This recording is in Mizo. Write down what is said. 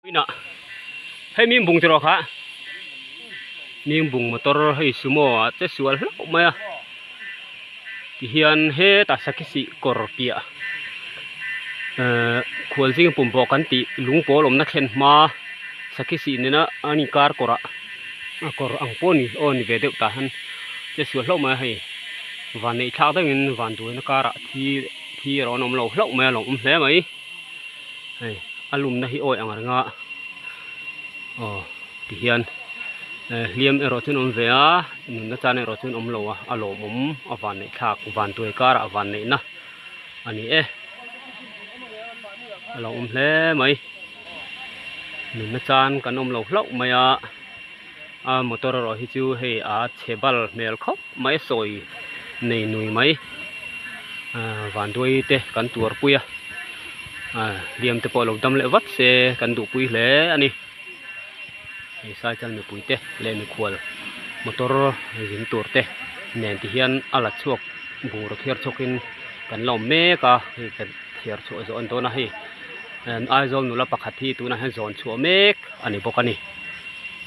Inah hei mi bung tiraw kha mi bung motor hei sumo ah che sual hlauh mai a tihian hetah sakhi kawr piah ehh khualzing pumh pawh kan tih lung pawl awmna thlen hma sakhi sih nena an inkar kawr ah a kawr ang pawh a ni aw ni ve deuh tah hian che sual hlauh mai a hei vanneih thlak deuhin vanduaina karah thi thi erawh an awm lo hlauh mai a lo awm hle mai. Hei a lumna hi awi ang renga aw tihian eh hliam erawh chu an awm ve a nunna chan erawh chu an awm lo a a lawmawm a van neih thlak vantuai karah van neihna a ni e a lo awm hle mai nunna chan kan awm lo hlauh mai a a motor erawh hi chu hei a chhe bal hmel khawp mai a sawi nei nui mai ah vanduai te kan tuar pui a ah hliam te pawh lo dam leh vat se kan duh pui hle a ni hei cycle mipui te leh mikhual motor zin tur te nen ti hian a la chhuak bungraw thiar chhuak in kan la awm mek a hei kan thiar chhuah zawh a ni dawn a hei Aizawl nula pakhat hi tunah hian zawn chhuah mek a ni bawk a ni.